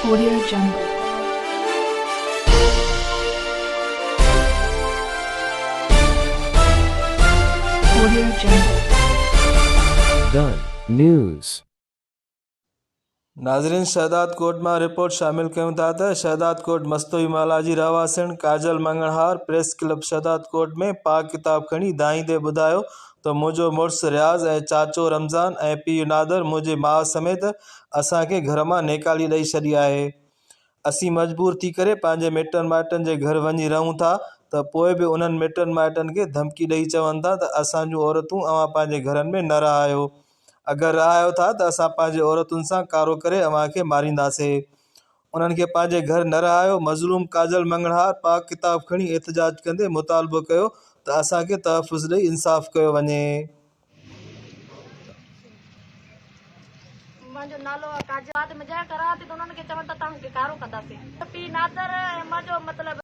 Audio Jungle. Audio Jungle. The News. ناظرين شهدادڪوٽ مان report شامل ڪيون ٿا ته شهدادڪوٽ مستوئي محلا جي رهواسڻ ڪاجل مڱڻهار پريس ڪلب شهدادڪوٽ ۾ پاڪ ڪتاب کڻي دانهيندي ٻڌايو ته منهنجو مڙس رياض ۽ چاچو رمضان ۽ پيء نادر منهنجي ماء سميت اسان کي گهر مان نيڪالي ڏئي ڇڏي آهي. اسين مجبور ٿي ڪري پنهنجي مٽن مائٽن جي گهر وڃي رهون ٿا ته پوء به انهن مٽن مائٽن کي ڌمڪي ڏئي چون ٿا ته اسان جون عورتون اوهان پنهنجي گهرن ۾ نه رهايو. اگر رهايو ٿا ته اسان پنهنجي عورتن سان ڪارو ڪري اوهان کي مارينداسي. انهن کي پنهنجي گهر نه رهايو، مظلوم ڪاجل مڱڻهار پاڪ ڪتاب کڻي احتجاج ڪندي مطالبو ڪيو ته اسان کي تحفظ ڏئي انصاف ڪيو وڃي. منهنجو نالو آ ڪاجل. بعد ۾ جنهن ڪرايو ٿي ته انهن کي چون ٿا توهان کي ڪارو ڪنداسين. پي نادر ۽ منهنجو مطلب.